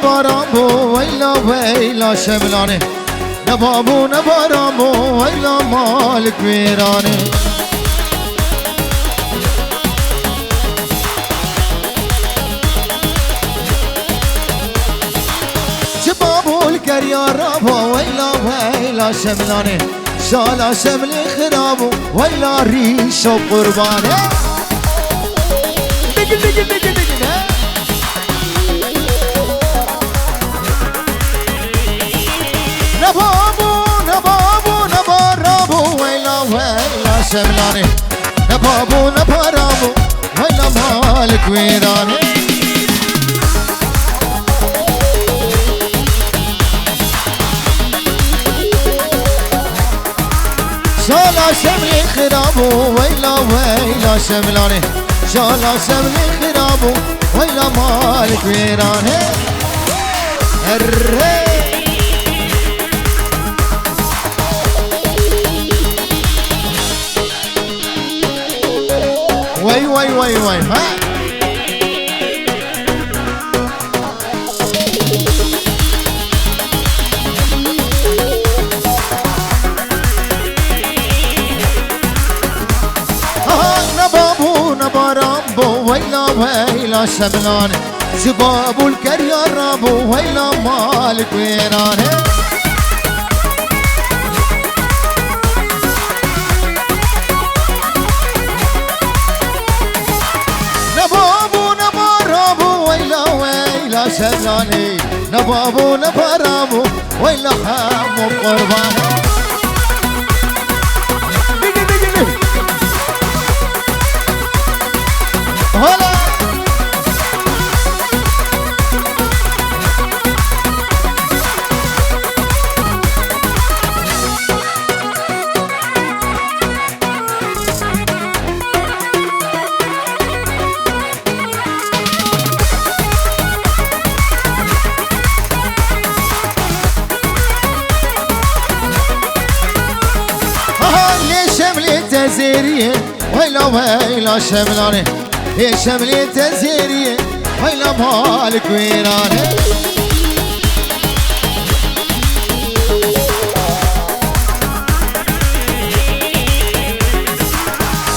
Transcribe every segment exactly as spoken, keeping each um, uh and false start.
Baran bû weyla weyla Şemlanê. Ne ba bû ne baran bû weyla malik wêranê. Çi babûl keriya rabo weyla weyla Şemlanê. Şala Şemlê xirab û weyla rîşo qurbanê. Digil, digil, digil, digil, he? Ne babû, ne babû, ne barabû, weyla, weyla Şemlanê. Ne babû, ne barabû, weyla malik wêranê. Şala Şemlê xirab û weyla, weyla Şemlanê. Şala Şemlê xirab û weyla malik wêranê. Erre. Wey, wey, wey, wey, ha? Aha, ne babû, ne baran bû, weyla, weyla Şemlanê. Ji babûl keriya rabû, weyla malik wêranê. Ne babû, ne barabû, weyla, weyla Şemlanê. Ne babû, ne barabû, weyla hemû qurbanê. Bigî, bigî, bigî. Hola. Aha, lê Şemlê te zêrî ye, weyla, weyla Şemlanê. Lê Şemlê te zêrî ye, weyla malik wêranê.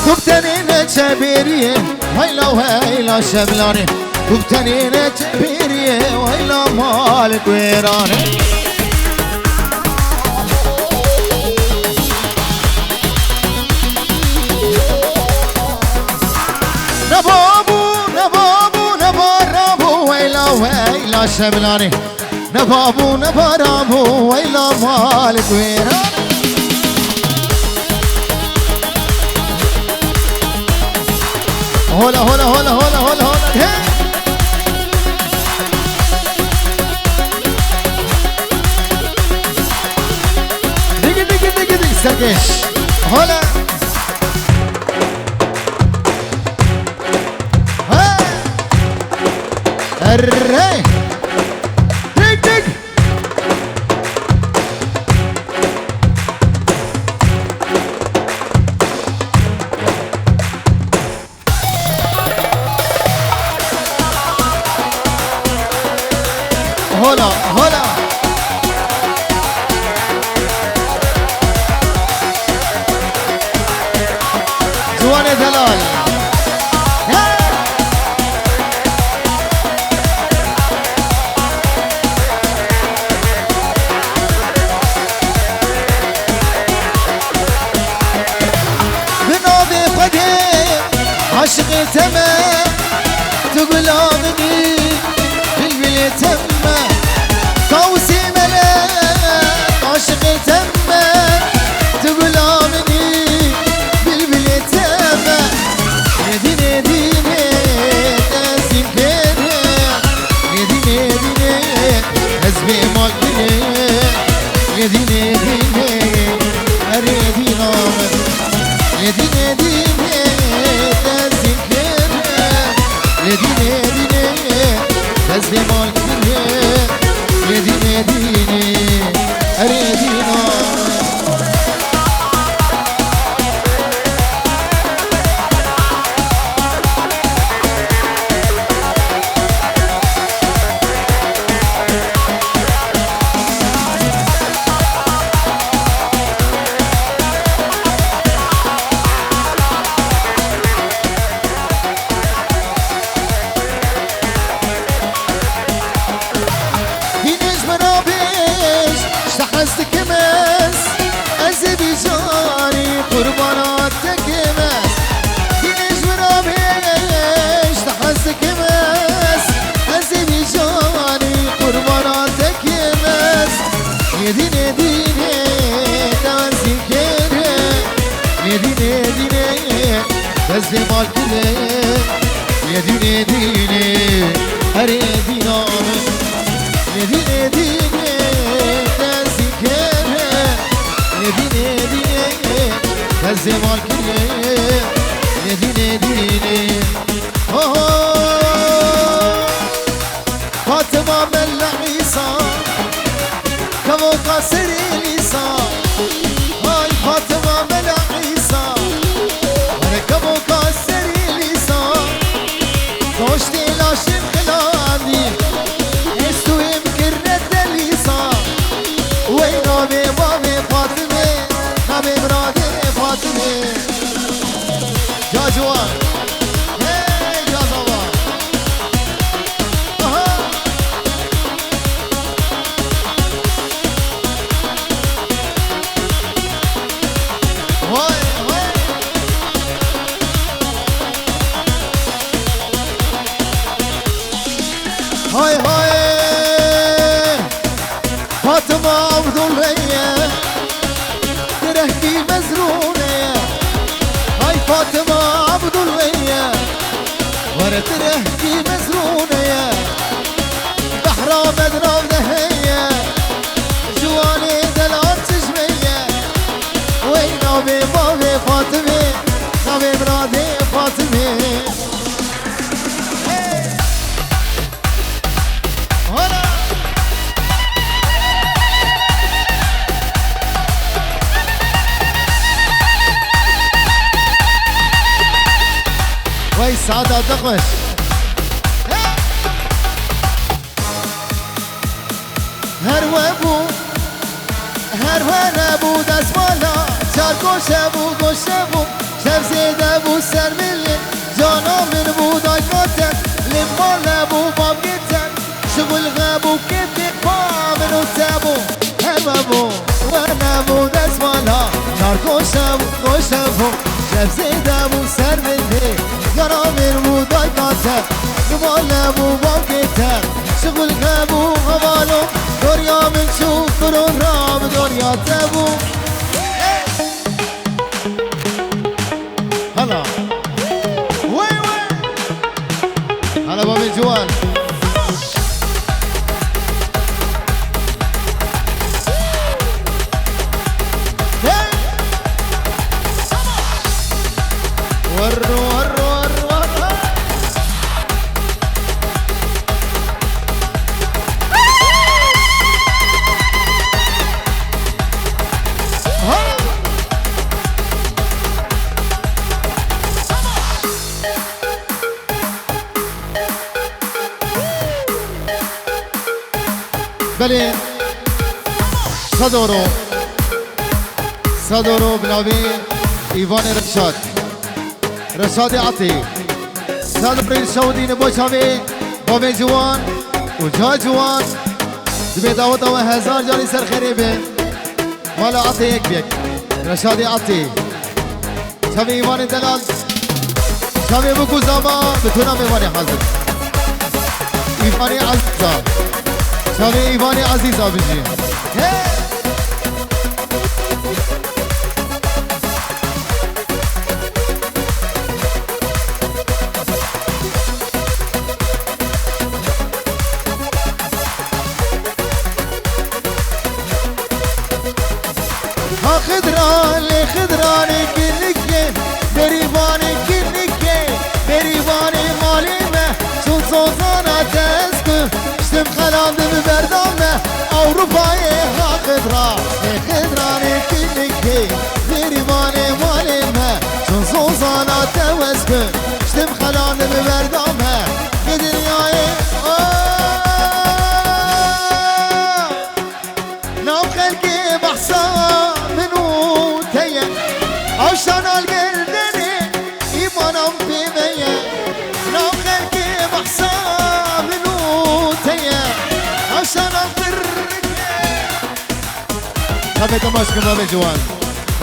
Tu bi tenê ne çebêrî ye, weyla, weyla Şemlanê. Tu bi tenê ne çebêrî ye, weyla malik wêranê. Ne babû, ne babû, ne barabû, weyla, weyla Şemlanê. Ne babû, ne barabû, weyla malik wêranê. Hola, hola, hola, hola, hola, hola. Hey! Digi, digi, digi, digi, serkeş. Hola. Hey! Erre! Dig, dig! Hola, hola. Ziwanê delal. Hey! Bi navê Xwedê aşiqê te me, tu gula min î, bilbilê te me. Tawusê melek aşiqê te me, tu gula min î, bilbilê te me. Êdî nêdî nê te zî pê re, êdî nêdî nê ez bê mal binê. Êdî nêdî nê, erê dîna min. Êdî nêdî nê, te zî pê re. Êdî nêdî nê, ez bê mal binê. Êdî nêdî nê, erê dîna min. Ez, ez ê vî carî qurbana te kim ez. Dînê ji min re bêş, te hez dikim ez. Ez ê vî carî qurbana te kim ez. Yê dînê dînê te ez zî kere. Yê dînê dînê te zê mal kire. Yê dînê dînê herê dîna min. Yê dînê dînê te zî kere. Yê dînê dînê te zê mal kire. Yê dînê dînê. Ho, ho. Fatima Mela Îsa, kevoka serê Lîsa. Hay Fatima Mela Îsa, were kevoka serê Lîsa. Doştê laşên xilandî, ez tu êm kirine te Lîsa. Wey navê bavê Fatime, navê miradê Fatime. Ya ciwan. Hey, ya zava. Aha. Vay, vay. Hay, hay. Fatima Abdullah ye, direhkî Mezrûne ye. Hay Fatima Abdullah ye, were direhkî Mezrûne ye. Behra me di nav de heye, ciwanê delal çişme ye. Wey navê bavê Fatime, navê miradê Fatime. Hey! Hala! Vay saada te xweş. Her we bû, her we nebû destmala, çar goşe bû, goşe bû, şev zêde bû ser milê, cana min bû dayka te, lê male bû bavgê te, şixul xebû kêfê pa min û te bû, her we bû, we nebû destmala, çar goşe bû, goşe bû, şev zêde bû ser milê, cana min bû dayka te, li male bû bavgê te. Şixul hebû hevalo, doriya min çû, firon ra bi doriya te bû. Hala. Wey, wey. Hala bavê ciwan. Hey. Werro, werro, werro, werro. Belê. Sedoro. Sedoro bi navê Îvanê Reşad. Reşadê Atê. Sedorê şewdîne bo çavê bavê ciwan û ca ciwan. Dibê daweta we hezar carî ser xêrê be. Mala Atê yek bi yek. Reşadê Atê. Çavê Îvanê delal. Çavê biku zama bi tuna mêvanê hazir. Îvanê Ezîza. Çavê Îvanê Ezîza bijî. Hey! Ha Xidra, lê Xidranê kinikê, Bêrîvanê kinikê, Bêrîvanê malê me, çûn zozana te ez ku, ştim xelandim berda me, Ewropayê ha Xidra, lê Xidranê kinikê, Bêrîvanê malê me, çûn zozana te ez ku, ştim xelandim berda me, vê dinyayê, ah! Nav xelkê behsa min û te ye, awşana li gerdenê îmanan pê me ye. Nav xelkê behsa min û te ye, awşana qirrikê. Xebê te baş kim bavê ciwan.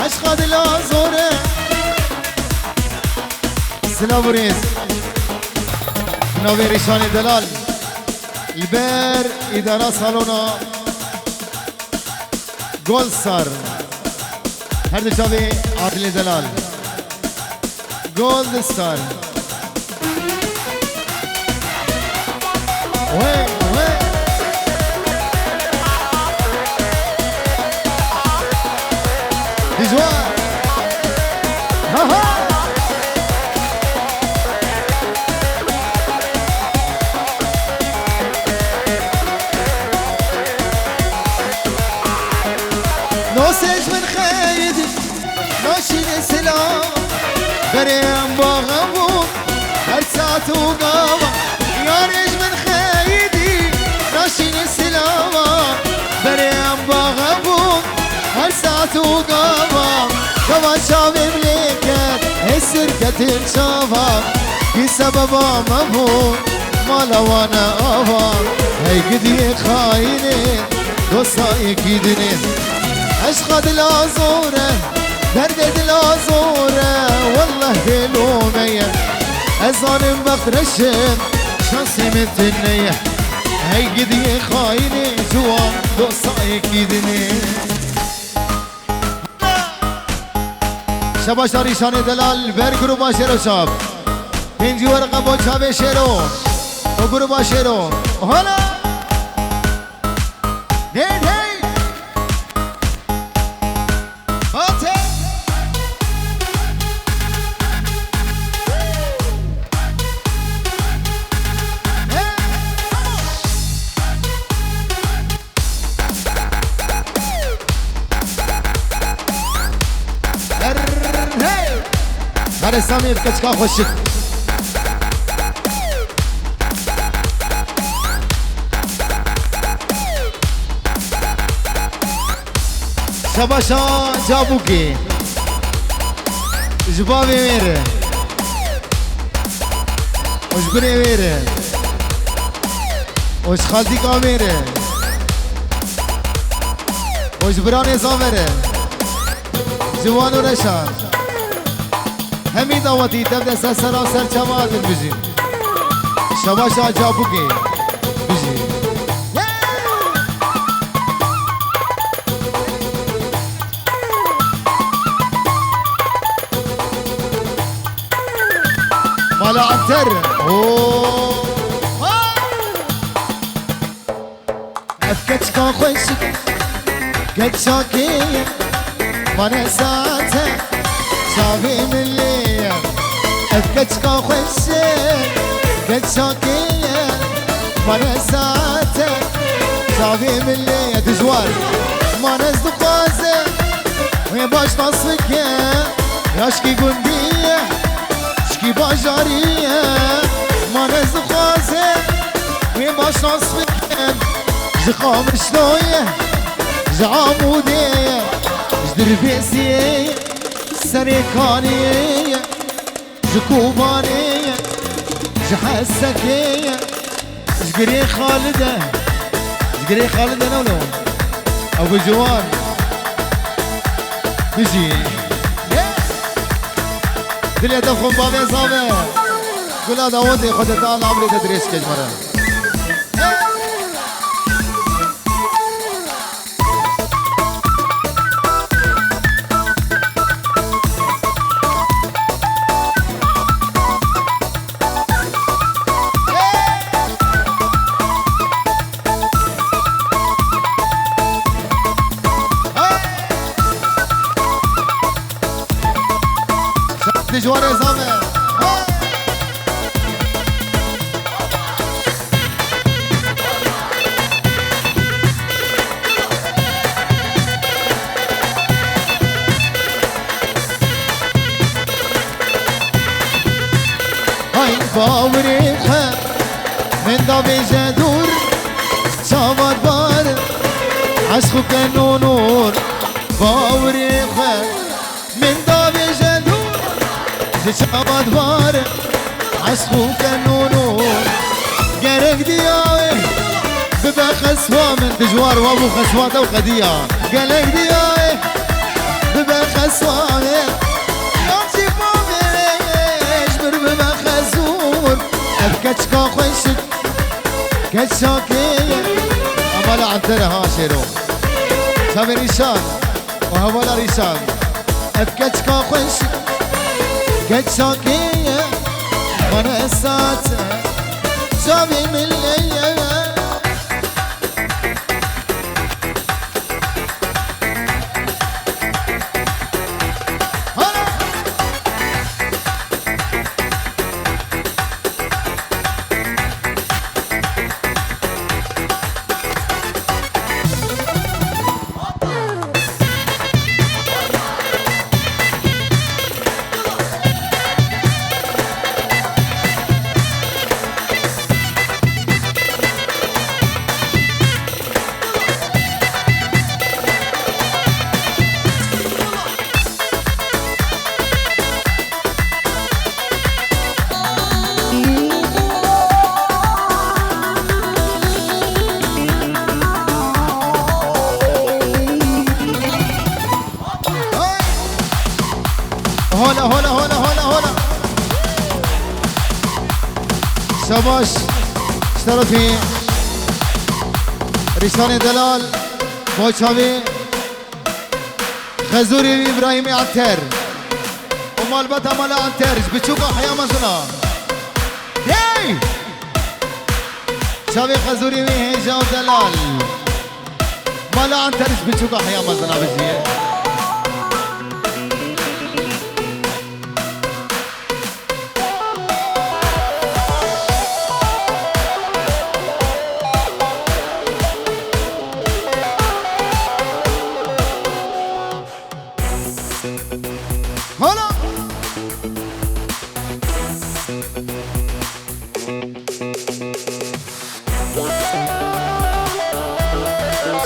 Eşqa dila zor e. Silav û rêz. Navê Rîşanê Delal. Li ber îdara salona Gold Star. Her du çavê Adilê Delal. Gold Star. Wê, wê. Dijwar. Ha, ha. Nosê ji min xeyidî, naşînê silav. Berê em baxa bûn, her saet û gava. Yarê ji min xeyidî, naşînê silava. Berê em baxa bûn, her saet û gava. Gava çavêm lê ket, hê sir ketin çava. Kî sebeba me bûn, mala wan e ava. Hey gidiyê xayinê, dosta yekî dinê. Eşqa dila zor e, derdê dila zor e, wellah bêlo me ye. Ez zanim bext reş e, şansê min tune ye. Hey gidiyê xayinê, ciwan dosta yekî dinê. Şebaşa Rîşanê Delal ber gruba Şêro çap. Pêncî werqe bo çavê Şêro. O gruba Şêro. Hala. Hey, hey. Hate. Hey. Her hey! Her Samî, keçika xweşik. Şebaşa Cabûkê. Ji bavê wê re. Û ji birê wê re. Û ji xaltîka wê re. Û ji biranê zave re. Ji wan û reşan. Hemî dawetî tev de ser sera ser çava hatin bijîn. Şebaşa Cabûkê. Bijî. Mala Anter. Oo. Ev keçika xweşik, keçakê ye, mane zate, çavê min lê ye. Ev keçika xweşik, keçakê ye, mane zate, çavê min lê ye. Dijwar, mane ez dixwaze, wê baş nas bike, ya şkî gundî ye, şkî bajarî ye, mane ez dixwaze, wê baş nas bike. Ji Qamişlo ye, ji Amûdê ye, ji Dirbêsiyê ye, Serêkaniyê ye, ji Kobanê ye, ji Hesekê ye, ji Girê Xalide, ji Girê Xalide ne wilo? Ew bi ciwan. Bijî. Dilê te xwe bavê zave. Gula dawetê xwe de ta namrê te dirêj ke ji me re. Dijwarê zame. Hay bawerê xwe min da bêje dûr, çavat bar, eşq û kenûnûr. Bawerê xwe min da bêje dûr, ji çavat bar, eşq û kenûnûr. Gerek diya wê bi Be xeswa min dijwar wa bû xeswa te û qediya. Gelek diya ê bibe xeswa min. Yan jî bavê ji mir bibe xezûr. Ev keçika xweşik, keçakê ye. Emala Antere ha şêro. Çavê Rîşan û hevala Rîşan. Ev keçika xweşik, keçakê ye. Mane esate, çavê milê ye. Hola, hola, hola, hola, hola. Şabaş. Ji terefê Rîşanê Delal, Boçavê, Xezûrê wî Îbrahîmê Anter û malbata mala Anter ji biçûka heya mezina. Hey! Çavê Xezûrê wî Hêja û Delal. Mala Anter ji biçûka heya mezina bijiye. Hala!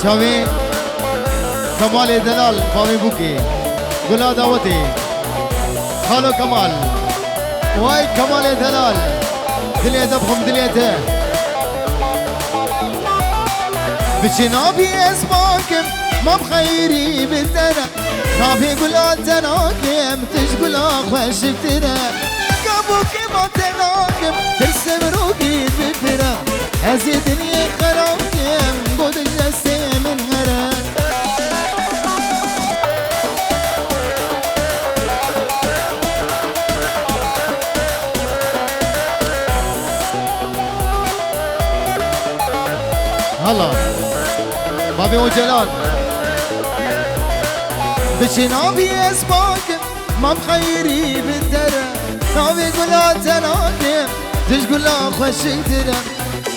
Çavê Kemalê Delal, bavê Bûkê. Gula dawetê. Xalo Kemal. Way Kemalê Delal. Dilê te bixwim dilê te. Biçî nabî ez bakim, mam xeyrî bi te re. Nabî gula te nakim, tu ji gula xweşiktir e. Ka Bûkê ma te nakim, tirsim rûkî bifire. Ez ê dinyê xerab kim, got ji destê min here. Hala. Bavê Ocalan. Biçî nabî ez bakim, mam xeyrî bi te re. Navê gula te nakim, tu ji gula xweşiktir e.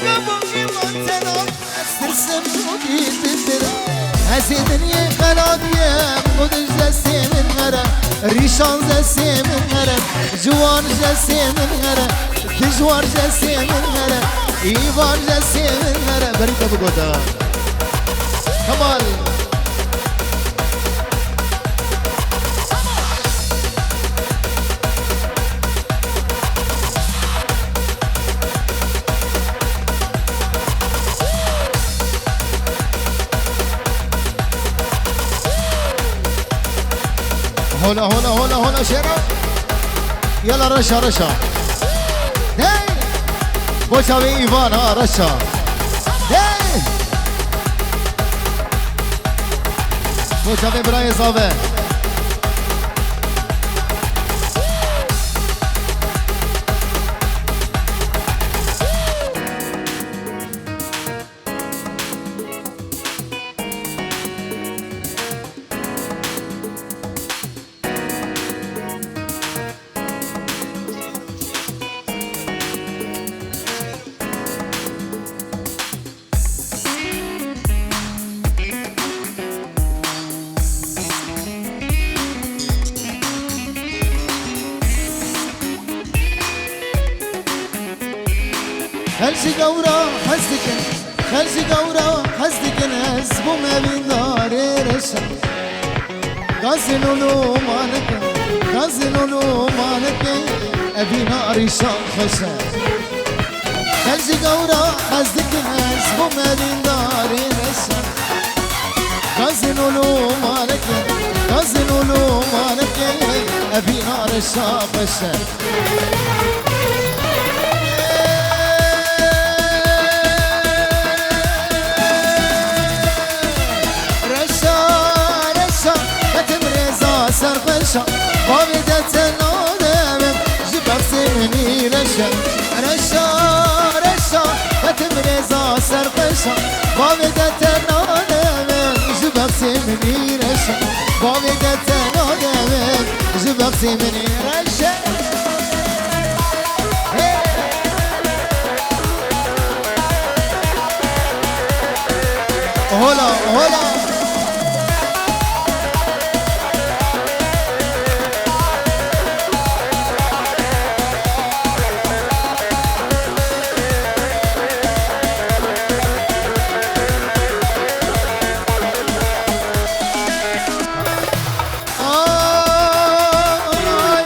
Ka Bûkê ma te nakim, ez tirsim rûkî bifire. Ez ê dinyê xerab kim, got ji destê min here. Rîşan ji destê min here. Ciwan ji destê min here. Dijwar ji destê min here. Îvar ji destê min here. Berî te bigota. Kemal. Hola, hola, hola, hola, şêro. Yala, reşa, reşa. Hey! Boça wê Îvan, ha, reşa. Hey! Boça wê birayê zave. Xelk ji gewra hez dikin, xelk ji gewra hez dikin, ez bûme vîndarê reşa. Gazin û lûmanike, gazin û lûmanike, evîna rîşa xweş e. Ez ji gewra hez dikim, ez bûme dîndarê reşa. Gazin û lûmareke, gazin û lûmareke, evîna reşa xweş e. Reşa, reşa, hetim rêza serxweşa. Bavê de te nadewim, ji bexsê min î reşe. Reşa, reşa, hetim rêza serxweşa. Bavê de te nadewim, ji bexsê min î reşe. Bavê de te nadewim, ji bexsê min î reşe. Hey! Hola, hola. Ay!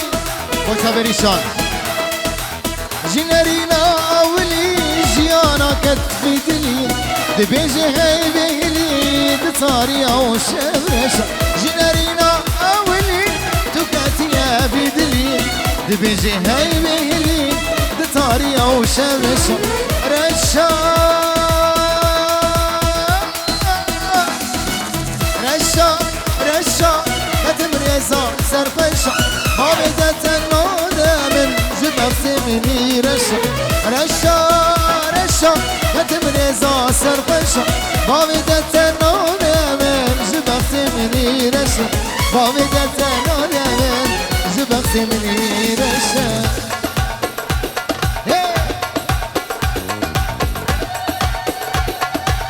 Koça Berîşan. Ji nerîna ewilî jiyana ket vî dilî, dibêje hey bêhilî, di tariya û şev reşa. Ji nerîna ewilî tu ketiye vî dilî, dibêje hey bêhilî, di tariya û şev reşa. Reşa. Reşa, reşa, hetim rêza serxweşa. Bavê de te nade min, ji bexsê min î reşa. Reşa, reşa, hetim rêza serxweşa. Bavê de te nade min, ji bexsê min î reşa. Bavê de te nade min, ji bexsê min î reşa. Hey!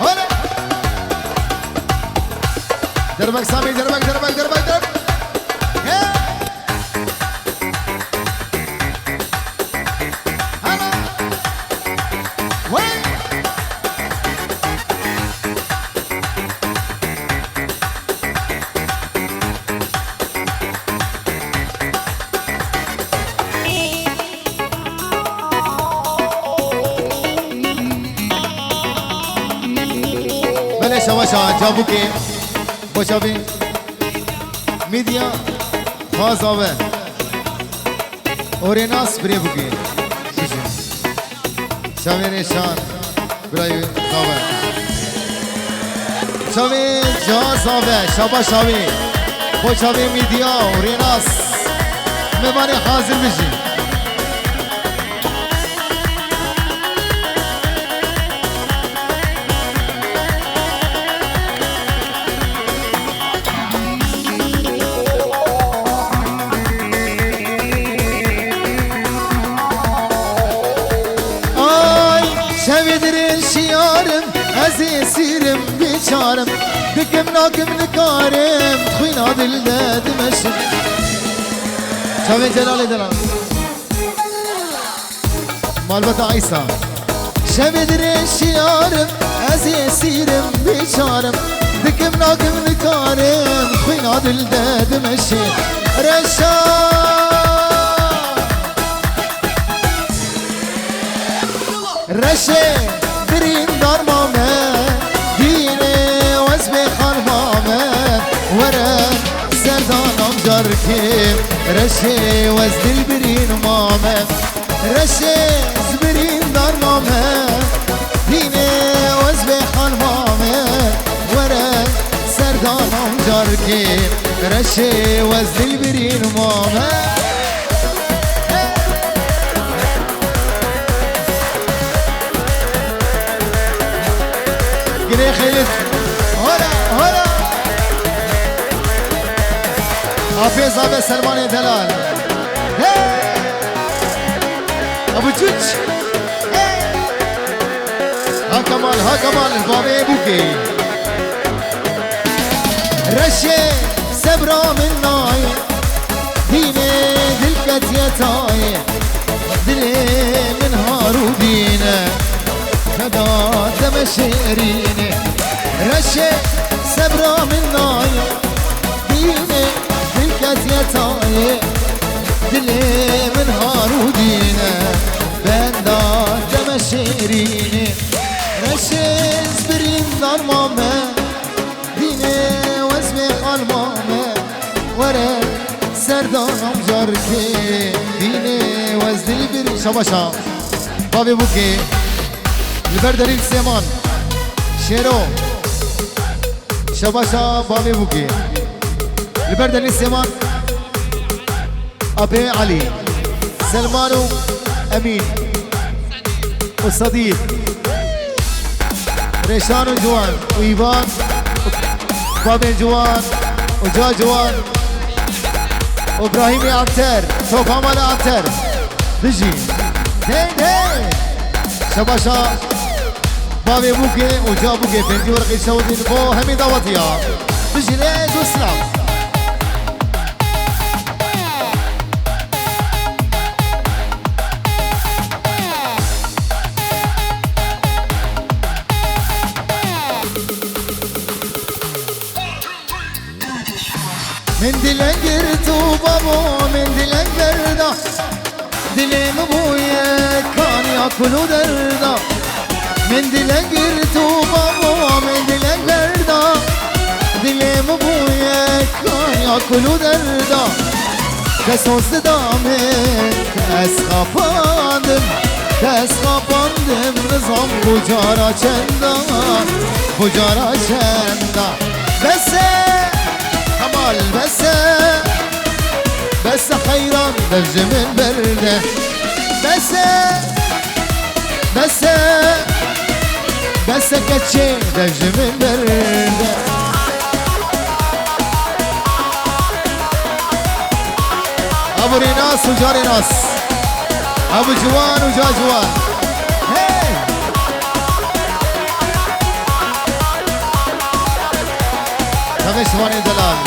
Hola! Derbek Samî, derbek, derbek, derbek, derbek. Hey! Hala! Wey! Belê şeweşa Cabûkê, Boşavî, Mîdya, Xazawe, Orênas, birê bûkê. Şevê Rêşan, birayê Zawe. Çavê Ca Zawe, şaba şavê. Xo çavê Mîdya û Rênas. Mêvanê hazir bijî. Ay, şevê dirêj şiyarim, ez ê sîrim biçarim. Dikim nakim nikarim, xwîna dil de dimeşim. Çavên Celalê delal. Malbata Eysa. Şevê dirêj şiyarim, ez ê sîrim biçarim. Dikim nakim nikarim, xwîna dil de dimeşê. Reşa. Reşê birîndar mame, dînê wez bê xan mame. Were serdanam carkê, reşê wez dil birîn mame. Reşê zbirîndar mame, dînê wez bê xan mame. Were serdanam carkê, reşê wez dil birîn mame. Ginê xeylit. Hola, hola. Afê Zabe Selmanê delal. Hey! Abu Çuç. Hey! Ha Kemal, ha Kemal, bavê bûkê. Reşê sebra min nayê, dînê dil ketiye tayê. Dilê min har û dîn e, feda deme şêrînê. Reşê sebra min nayê, dînê dil ketiye tayê. Dilê min har û dîn e, benda deme şêrînê. Serdana carkê dînê wez dilbirî. Şabaşa bavê Bûkê. Li ber Delîl Sêman. Şêro. Şabaşa bavê Bûkê. Li ber Delîl Sêman. Abê Elî. Selman û Emîn. û Sedîq, Rêşan û Ciwan û Îvan, Babên Ciwan û Ca Ciwan û Brahîmê Akter, Topa Mala Akter. Bijî. Hey, hey. Şebaşa Bavê Bûkê û Ca Bûkê pêncî werqî şewitîn bo hemî dawetiya. Bijî lê êz û silav. Min dilek girt û babo, min dilek berda. Dilê min bûye kaniya kul û derda. Min dilek girt û babo, min dilek berda. Dilê min bûye kaniya kul û derda. Kesos dida min, ez xapandim, ez xapandim, nizam bu cara çenda, bu cara çenda. Bes e, Kemal, bes e, bes e heyran, dev ji min berde. Bes e, bes e, bes e keçê, dev ji min berde. Ebu Rênas û Carênas. Ebu Ciwan û Ca Ciwan. Hey! Hemê şivanê delal.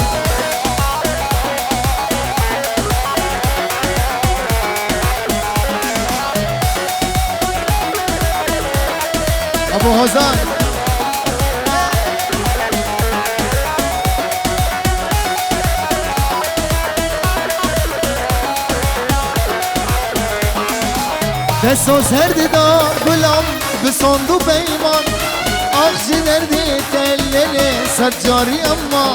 Ebu Hozan. Kesos her dida gulam bi sond û peyman. Ax ji derdê te lêlê sed carî emma.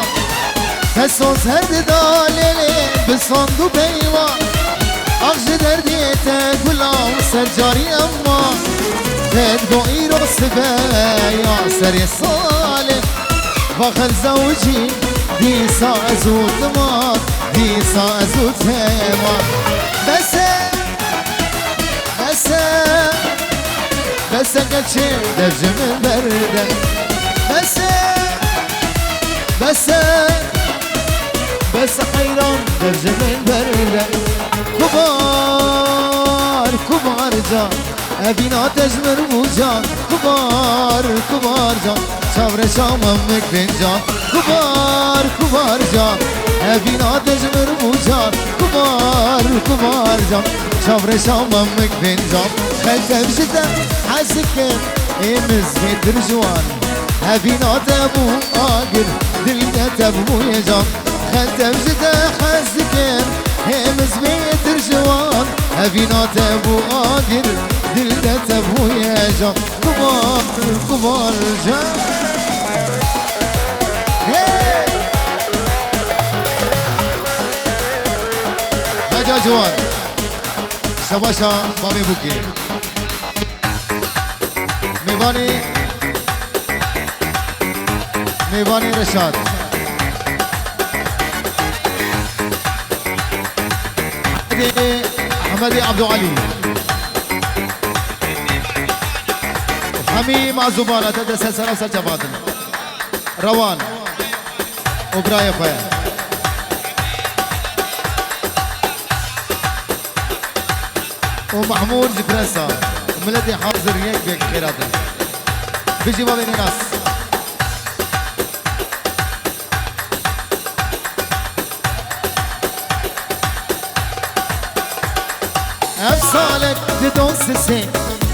Kesos her dida lêlê bi sond û peyman. Ax ji derdê te gulam sed carî emma. Te digo îro sibe ya serê salê. Vaxel zewicî, dîsa ez û dima, dîsa ez û tema. Bes e, bes e, bes e keçê dev ji min berde. Bes e, bes e, bes e heyran dev ji min berde. Kubar, kubar can. Evîna te ji min bû can, kubar, kubar can. Çavreşa memik bin can, kubar, kubar can. Evîna te ji min bû can, kubar, kubar can. Çavreşa memik bin can. Xelk ev ji te hez dikin, ê min zêtir ji wan. Evîna te bû agir, dil de te bûye can. Xelk ev ji te hez dikin, hê min zêtir ji wan. Evîna te bû agir, dil de te bûye can. Kubar, kubar can. Hey! Heca ciwan. Şebaşa Bavê Bûkê. Mêvanê, mêvanê Reşad. Hemedê, Hemedê Abdulî. Hemî mazûbana te de ser sera ser çapatin. Rewan û birayê xwe. Û Mahmûr ji Fransa. Miletê hazir yek bêk xêratin. Bijî bavê Nînas. Ev salek di don sisê,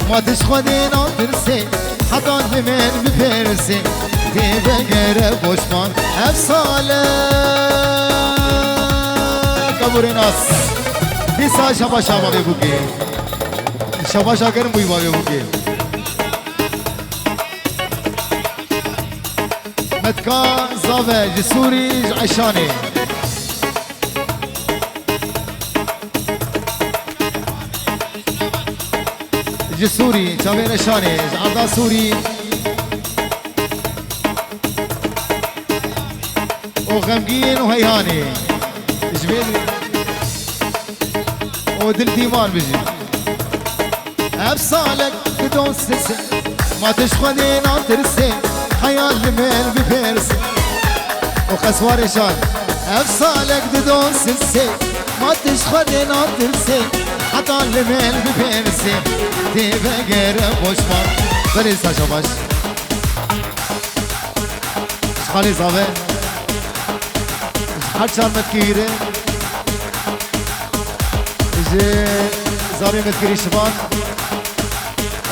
ma diş xwe dê natirsê, heta li min bipirsê, tê vegere boşman. Ev salek, Ebu Rênas, dîsa şabaşa Bavê Bûkê. Şabaşa germ bûyî Bavê Bûkê. Metka Zave ji Sûrî, ji Eşanê. Ji Sûrî, çavê Reşanê, ji erda Sûrî. O xemgîn û heyhanê. Ji vê o dil dîwan bijî. Ev salek dido sisê, ma tu ji Xwedê natirsê, heya li min bipirse. O Qeswarê Şar. Ev salek dido sisê, ma tu ji Xwedê natirsê, heta li min bipirse, tê vegere boşman. Berê saşa baş. Ji xalê zave. Ji her çar metkirî re. Ji zarê metkirî şivan.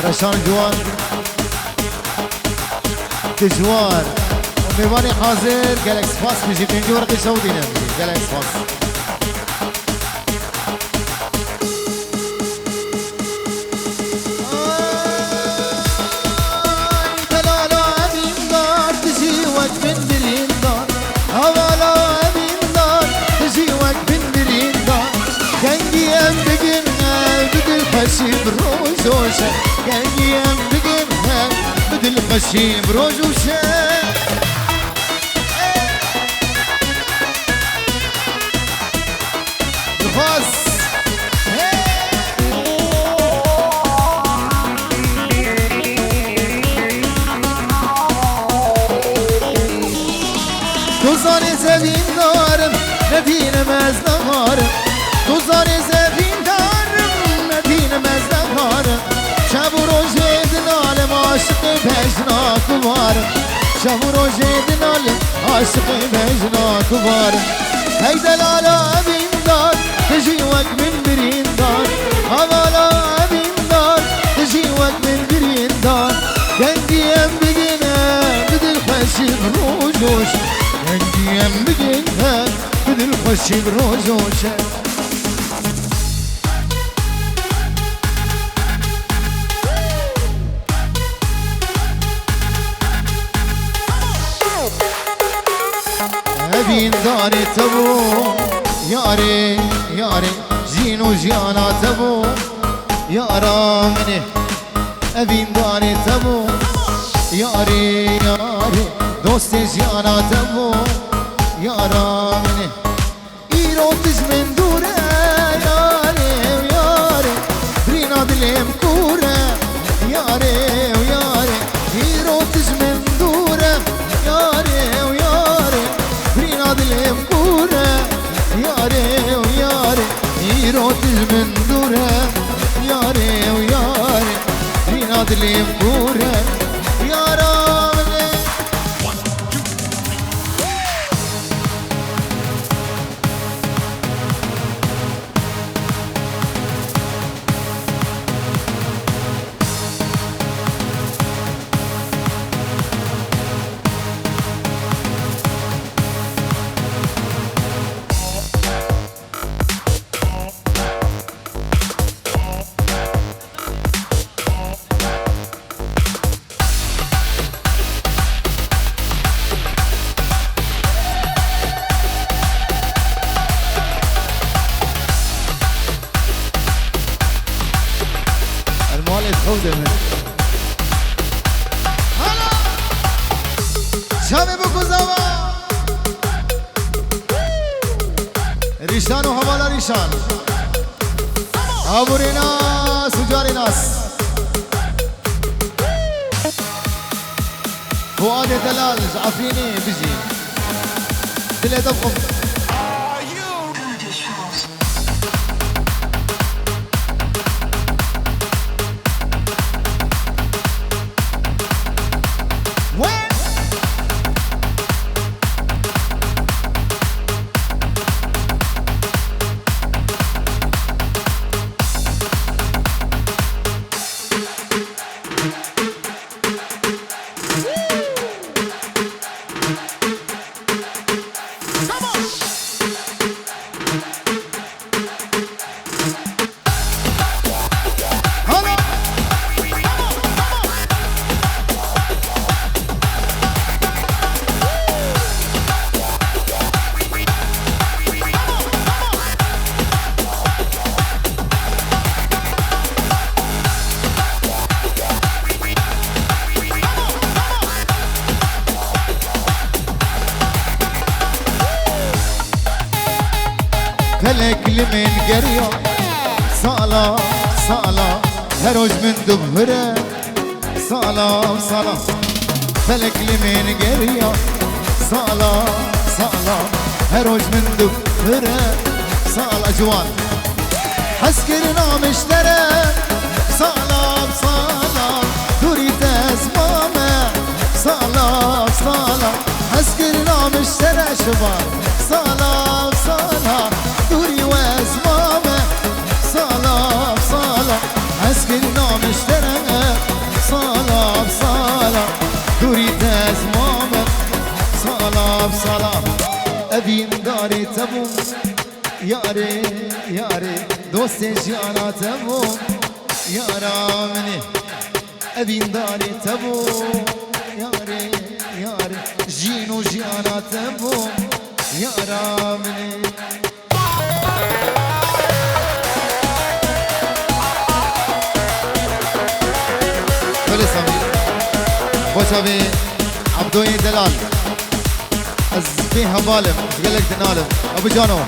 Reşan ciwan. Dijwar. Û mêvanê hazir. Gelek spas bijî. Pêncî werqê şew dîne bijî. Gelek spas. Ay, delala evîndar, tu jî wek min birîndar. Hevala evîndar, tu jî wek min birîndar. Kengî em bigin hev, bi dilxweşî bi roj û şev. Kengî em bigin hev, bi dilxweşî bi roj û şev. Dixwaz. Tu zanî zevîndarim, nedînim ez neharim. Tu zanî zevîndarim, nedînim ez neharim. Şev û rojê dinalim, aşiqê bejna kuvarim. Şev û rojê dinalim, aşiqê bejna kuvarim. Hey delala evîndar, tu jî wek min birîndar. Hevala evîndar, tu jî wek min birîndar. Kengî em bigine, bi dilxweşî bi roj û şev. Kengî em bigine, bi dilxweşî bi roj û şev. Evîndarê te bû, yarê, yarê, jîn û jiyana te bû, yara min ê. Evîndarê te bû, yarê, yarê, dostê jiyana te bû, yara min ê. Îro tu ji min dûr e, yarê û yarê, birîna dilê min kûr e, yarê û yarê. Îro tu ji min dûr e, yarê û yarê, birîna dilê min kûr e, yarê û yarê. Îro tu ji min dûr e, yarê û yarê, birîna dilê min kûr e, yara min ê. El malê xew de min. Hala! Çavê bikuzava! Rîşan û hevala Rîşan. Aborê nas û carê nas. Fuadê delal ji Efrînê bijî. Dilê te bixwe. Felek li min geriya, sala, sala, her roj min dubhire, sala, sala. Felek li min geriya, sala, sala, her roj min dubhire, sala, ciwan. Hezkirina min ji te re, sala, sala, dûrî te ez mame, sala, sala. Hezkirina min ji te re şivan, sala, sala, dûrî we ez mame, sala, sala. Hezkirina min ji te re, sala, sala, dûrî te ez mame, sala, sala. Evîn darê te bûm, yarê, yarê, dostê jiyana te bûm, yara min ê. Evîndarê te bû, yarê, yarê. Jîn û jiyana te bû, yara min ê. Belê Samî. Bo çavê Abdoyê delal. Ez bê heval im, ez gelek dinal im. Ebu Cano.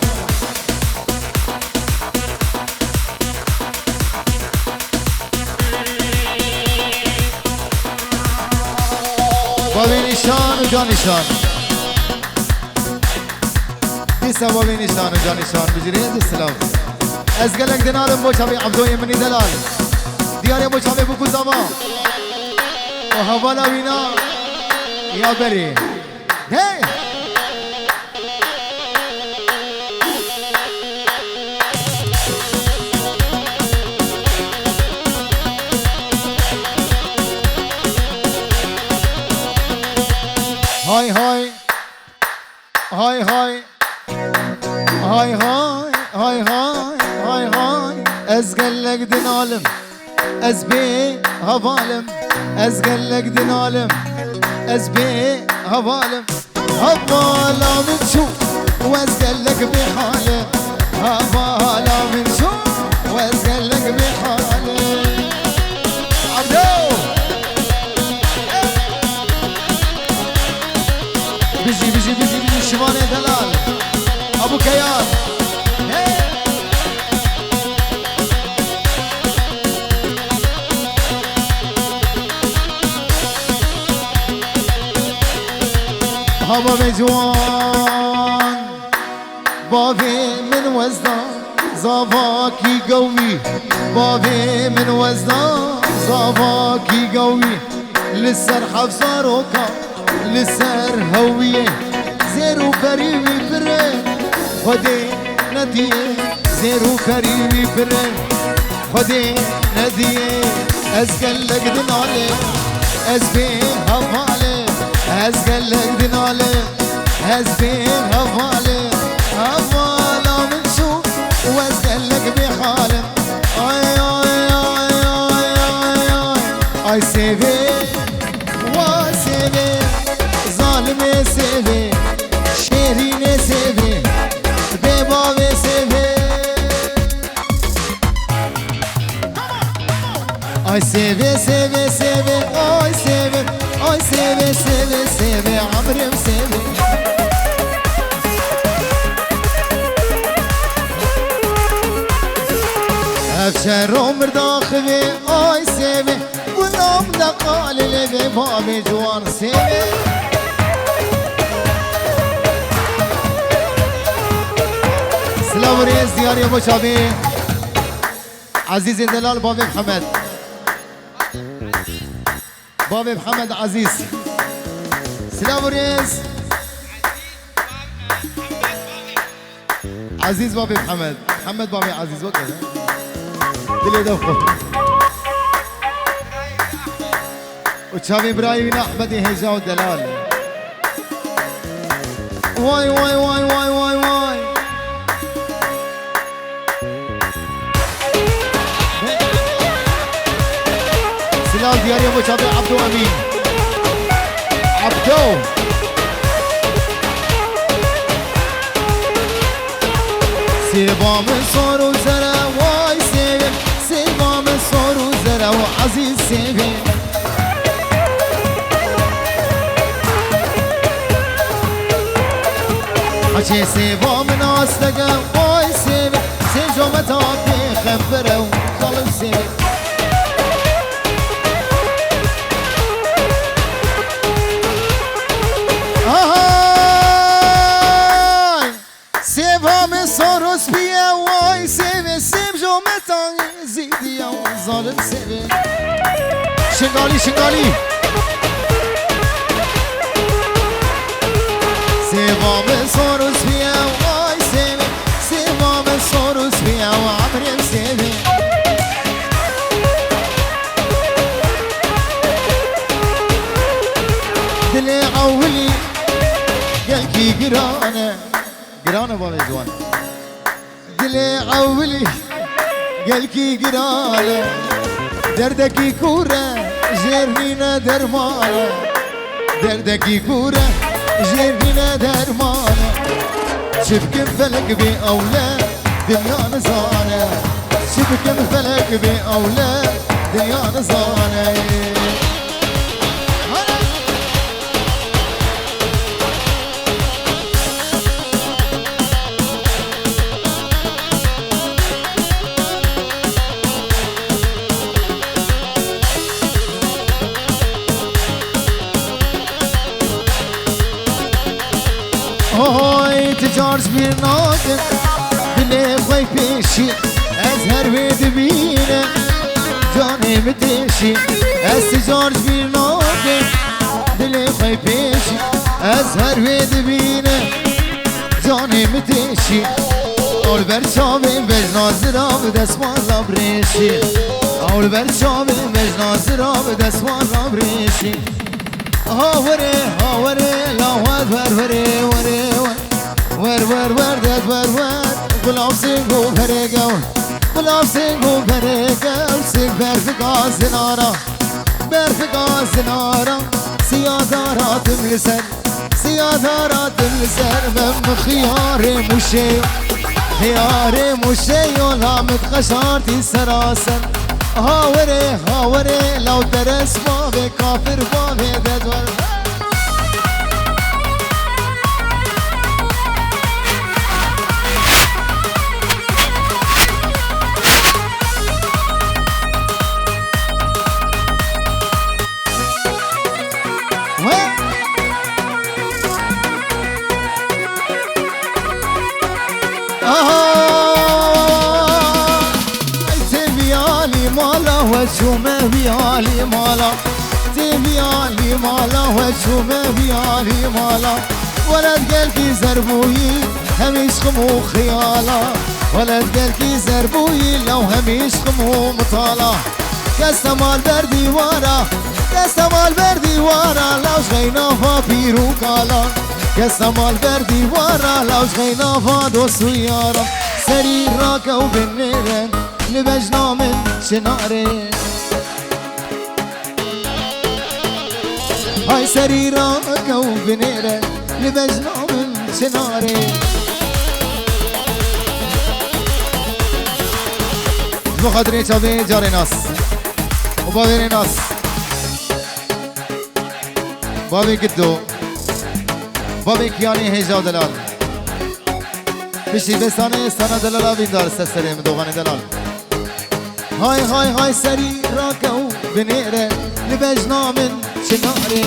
Bavê Nîşan û Can Nîşan. Dîsa bavê Nîşan û Can Nîşan bijirê, ez ê silav. Ez gelek dinalim bo çavê Ebdoyê minî delal. Diyarê bo çavê Bûk û Zava. O hevala wîna ya berê. Hey! Hay hay. Hay hay. Hay hay, hay hay, hay hay. Ez gelek dinalim. Ez bê hevalim. Ez gelek dinalim. Ez bê hevalim. Hevala min çû û ez gelek bê hal im. Hevala min çû û ez gelek bê hal im. Abdo! Bijî, bijî, bijî, bijî, şivanê delal. Abu Keyan. Hey! Ha bavê ciwan, bavê min wezda, zavakî gewmî. Bavê min wezda, zavakî gewmî. Li ser hevzaroka, li ser hewiyê, zêr û perî wî pir e. Xwedê nediye, zêr û perî wî pir e. Xwedê nediye, ez gelek dinalim, ez bê hevalim, ez gelek dinalim, ez bê hevalim, hevala min çû û ez gelek bê halim. Ay, ay, ay, ay, ay, ay. Ay sêvê, wa sêvê, zalimê sêvê, şêrînê sêvê, bê bavê sêvê. Ay sêvê, sêvê, sêvê, ay sêvê, ay sêvê, sêvê, sêvê, emrim sêvê. Ev şero mirdaxivê, ay sêvê, gunam de qalê lê vê bavê ciwan sêvê. Silav û rêz diyarê bo çavê Ezîzê delal bavê Mihemed. Bavê Mihemed Ezîz. Silav û rêz. Ezîz bavê Mihemed. Mihemed bavê Ezîz, weke. Dilê de xwe. Û çavê birayê wî ne Ehmedê hêja û delal. Way, way, way, way, way, way. Silav diyarê bo çavê Abdo Emîn. Abdo. Sêva min sor û zere, way sêvê. Sêva min sor û zere û ezîz sêvê. Hecê sêva min astege, way Tadê xevere û xalim sê. Ahay! Sêva min sor û spî ye, way sêvê sêv jo me tangê zîdî ye, zalim sêvê. Şingalî, Şingalî. Sêva min sor û spî ye, way sêvê. Sêva min sor û spî ye, emrê sêvê. Dilê ewilî gelkî giran e. Giran e bavê ciwan. Dilê ewilî gelkî giran e. Derdekî kûr e, jêr nîne derman e. Derdekî kûr e, jêr nîne derman e. Çi bikim felek bê ewle, dinya nizane. Çi bikim felek bê ewle, dinya nizane. Hoy, tu car ji bîr nakin, dilê xwe pêşî, ez her wê dibînim, canê min têşî, ez tu car ji bîr nakin, dilê xwe pêşî, ez her wê dibînim, canê min têşî. Ew li ber çavê bejna zira bi destmala birêşî, ew li ber çavê bejna zira bi destmala birêşî. Ha were, ha were, la wer, wer, were, were, wer. Wer, wer, wer, ded, wer, wer. Gulav sing û perê gew. Gulav sing û perê gew. Sing berfika zinara. Berfika zinara. Siya dara tim li ser. Siya dara tim li ser. Mem xiyarê muşê. Xiyarê muşê yola min qeşartî seraser. Ha were, ha were, law teres bavê, kafir bavê, ded wer. Aha! Tê vî alî mala, we çûme vî alî mala. Tê vî alî mala, we çûme vî alî mala. Weled gelkî zerbûyî, hemî şixim û xiyala. Weled gelkî zerbûyî, lew hemî şixim û mitala. Kes te mal ber dîwara, kes te mal ber dîwara, law ji xeyna va pîr û kala. Kes te mal ber dîwara, law ji xeyna va dost û yara. Serî rake û binêre, li bejna min çinarê. Hay serî rake û binêre, li bejna min çinarê. Ji bo xatirê çavê carê nas û bavê rê nas. Bavê Giddo. Bavê Kiyanê hêja delal. Piştî vê sanê sana delala vîndar ser serê min doxanê delal. Hay hay hay serî rake û binêre, li bejna min çinarê.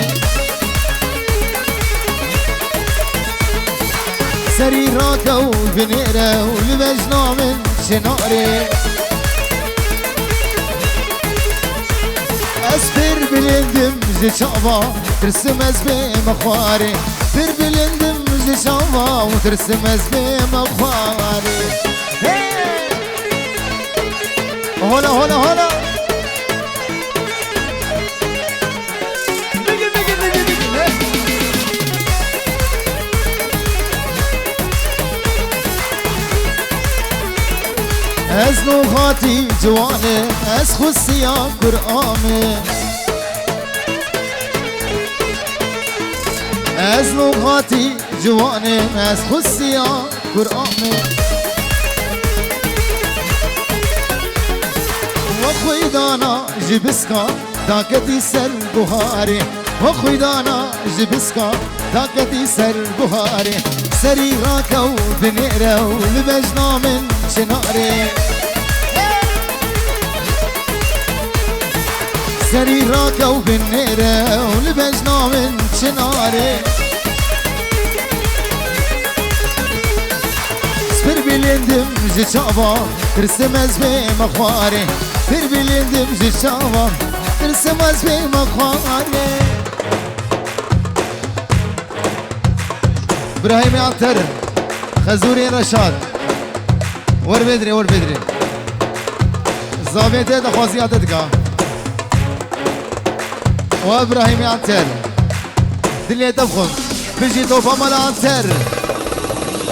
Serî rake û binêre û li bejna min çinarê. Ez pir bilindim ji çava, tirsim ez bêm xwarê. Pir bilindim ji çava û tirsim ez bêm xwarê. Hey! Hola, hola, hola. Ez nûxatî ciwanê, ez xusiya Kur'anê. Ez nûxatî ciwanê, ez xusiya Kur'anê. We xwîdana ji biska daketî ser buharê. We xwîdana ji biska daketî ser buharê. Serî rake û binêre û li bejna min çinarê. Serî rakew binêre û li bejna min çinarê. Spir bilindim ji çavan, tirsim ez bême xwarê. Spir bilindim ji çavan, tirsim ez bême xwarê. Birahîmê Anter, Xezûrê Reşad. Wer bêdirê, wer bêdirê. Zavê te daxwaziya te dika. Wa Birahîmê Anter. Dilê te bixwim. Bijî topa mala Anter.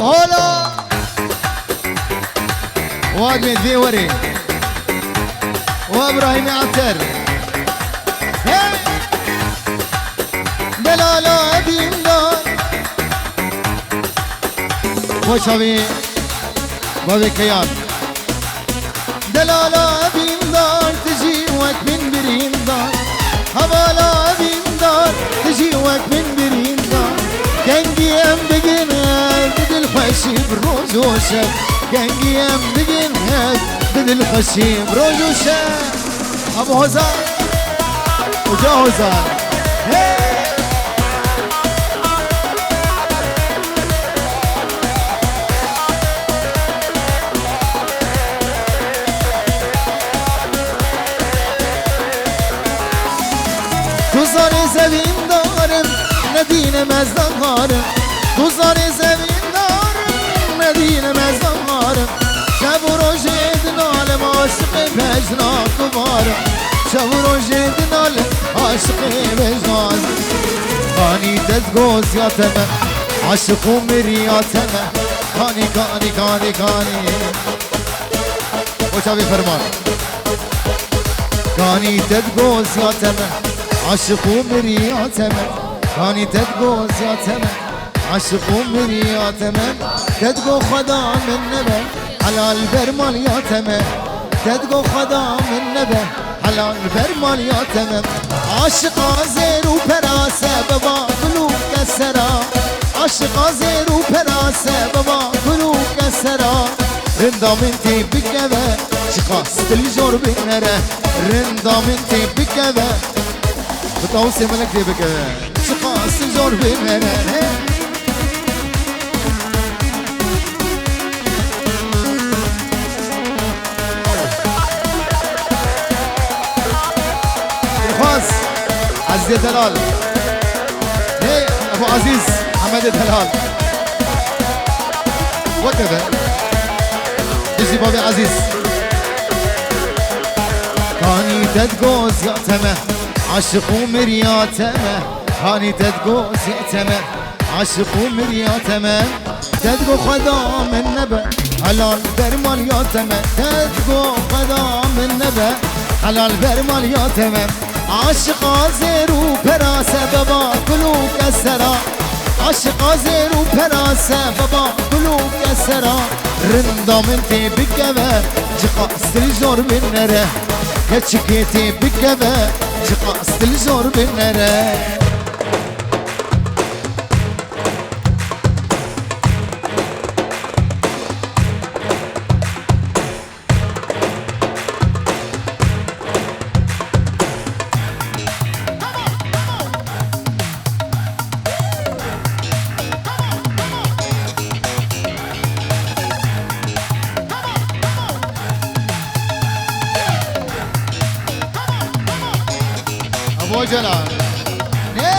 Ola! Wa divê divê werê. Wa Birahîmê Anter. Hey! Delala evîndar. Xweş havî bavê Keyan. Delala evîndar, tu jî wek min birîndar. Hevala evîndar, tu jî wek min birîndar. Kengî em digin hev, bi dilxweşî bi roj û şev. Kengî em digin hev, bi dilxweşî bi roj û şev. Abu Hozan. Uca Hozan. Hey! Tu zanî zevîndarim, nedîne mezdarim. Tu zanî zevîndarim, nedîne mezdarim. Şev û rojê dinalim aşiqê bejna tu barim. Şev û rojê dinalim aşiqê bejna. Kanî te digoziya te me, aşiq û miriya te me. Kanî, kanî, kanî, kanî. Bo çavê ferman. Kanî te digoziya te me, aşiq û miriya te me. Kanî te digoziya te me, aşiq û miriya te me. Te digo Xweda min nebe, helal ber maliya te me. Te digo Xweda min nebe, helal ber maliya te me. Aşiqa zêr û perase beba gul û kesera. Aşiqa zêr û perase beba gul û kesera. Rinda min tê bikeve, çiqas diljor binere. Rinda min tê bikeve, bi tawusê melek tê bikeve. Çiqas diljor binere. Dilxwaz, Ezîzê delal. Hey, Ebu Ezîz, Hemedê delal. Weke be. Dijî babê Ezîz. Kanî te digoziya te me, aşiq û miriya te me. Kanî te digoziya te me, aşiq û miriya te me. Te digo Xweda min nebe, helal ber maliya te me. Te digo Xweda min nebe, helal ber maliya te me. Aşiqa zêr û perase beba gul û kesera. Aşiqa zêr û perase beba gul û kesera. Rinda min tê bikeve, çiqas diljor binere. Keçikê tê bikeve, çiqas diljor binere. Abo Celal. Ne?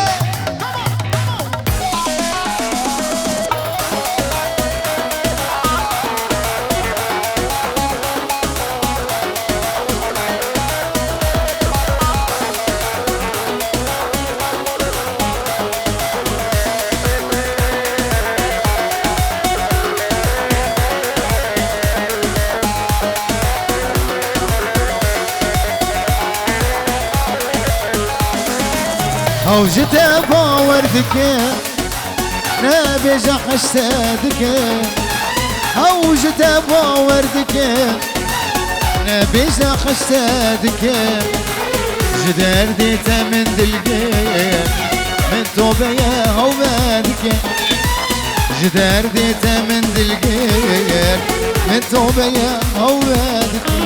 Ew ji te bawer dike, nebêje qeşte dike. Ew ji te bawer dike, nebêje qeşte dike. Ji derdê te min dilgir, min tobeye hewve dike. Ji derdê te min dilgir, min tobeye hewve dike.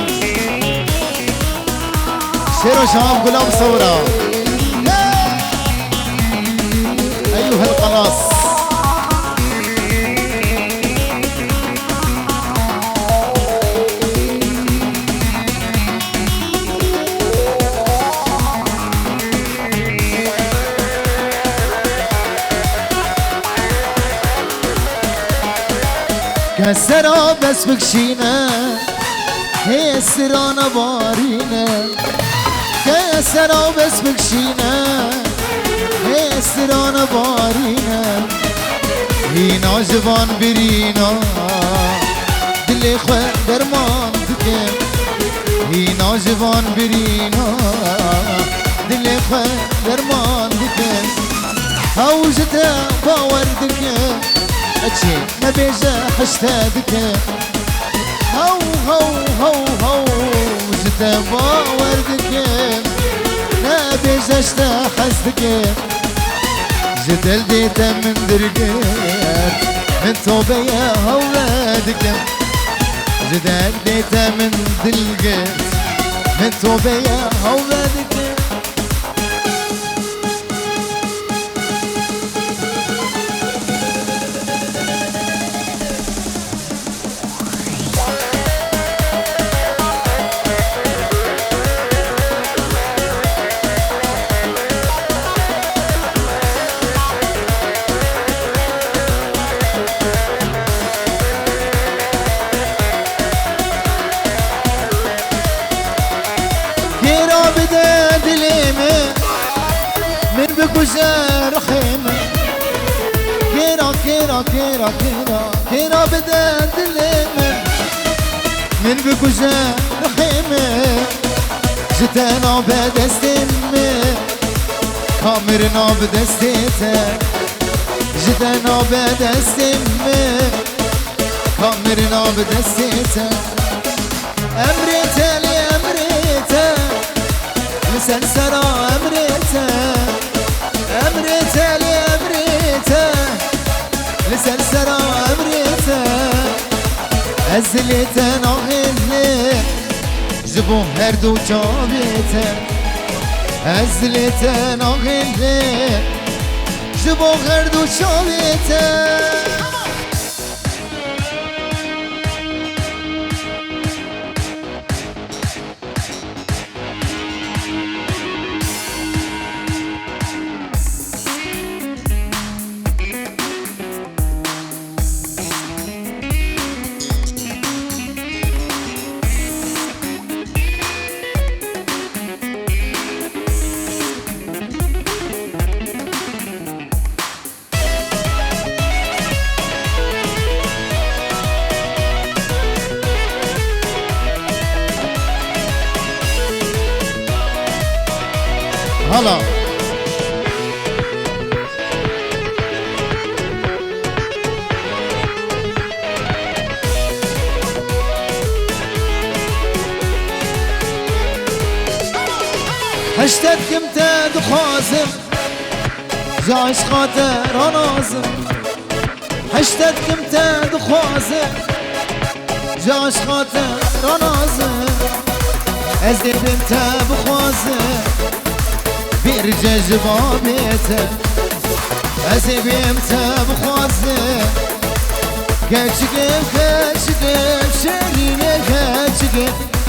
Têro şahab gulam sewra. Eyuh el qanas. Kesera bes bikşîne, hê sirana barîne. Kesera bes bikşîne, hê sirana barîne. Hîna ji van birîna, dilê xwe derman dike. Hîna ji van birîna, dilê xwe derman dike. Hew ji te bawer dike. Eçê nebêje hişte dike. Hew, hew, hew, hew, ji te bawer dike. Nebêje ji te hez dike. Ji derdê te min dilgirt, min tobeye hewe dikim. Ji derdê te min dilgirt, min tobeye hewe dikim. Kêra bide dilê min, min bikuje rixê min. Kêra, kêra, kêra, kêra, kêra bide dilê min, min bikuje rixê min. Ji te nabe destê min, ka mirina bi destê te. Ji te nabe destê min, ka mirina bi destê te. Emrê te lê emrê te, li ser sera emrê te. Emrê te lê emrê te, li ser sera emrê te. Ez dilê te naxêlim, ji bo her du çavê te. Ez dilê te naxêlim, ji bo her du çavê te. Hala. Hişte dikim te dixwazim, ji eşqa te ranazim. Hişte dikim te dixwazim, ji eşqa te ranazim. Ez ê bêm te bixwazim, bêrî ce ji babê te. Ez ê bêm te bixwazim. Keçikê, keçikê, şêrînê keçikê.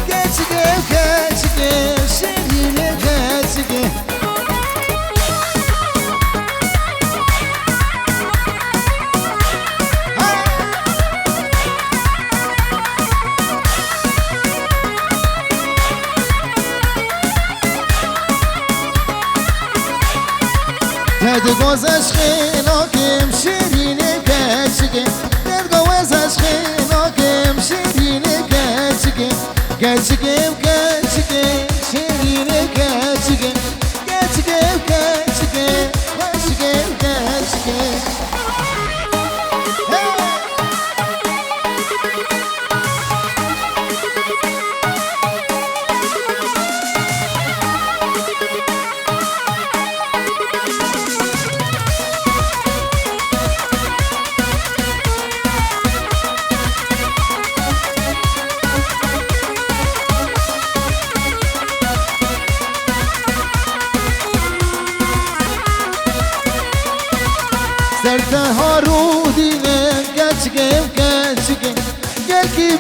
Keçikê, keçikê, şêrînê keçikê. Te digoz eşqê nakim şêrînê keçikê. Te digoz eşqê nakim şêrînê keçikê. Keçikê, keçikê, şêrînê keçikê. Keçikê, keçikê, keçikê, keçikê. Hey!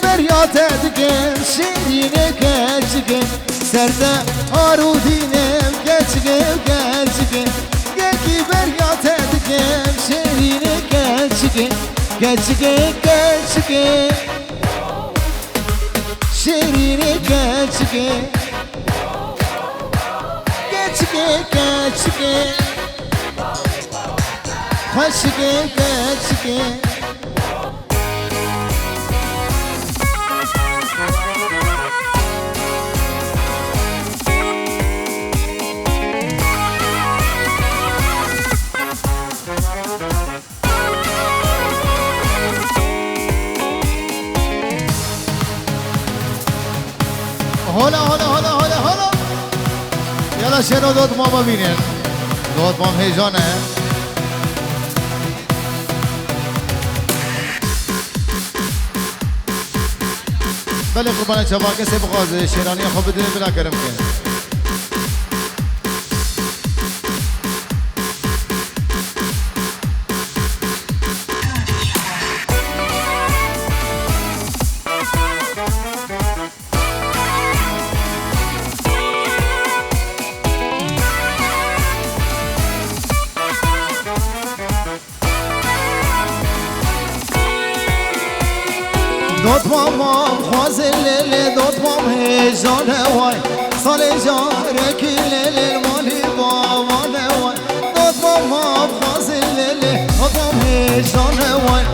Beriya te dikim şêrînê keçikê, ser te arûdînim keçikê, keçikê. Yekî beriya te dikim şêrînê keçikê, keçikê, keçikê. Şêrînê keçikê, keçikê, keçikê. Xweşikê, keçikê. Hola, hola, hola, hola, hola. Yala şêro dotmama bînin. Dotmam heyecan e. Belê qurbana çavan, kesê bixwaze şêraniya xwe bidin, bila kerem ke. Dotmamam xwazê lê lê, dotmam hêja ne way. Salê carekî lê lê, malî bava ne way. Dotmamam xwazê lê lê, dotmam hêja ne way.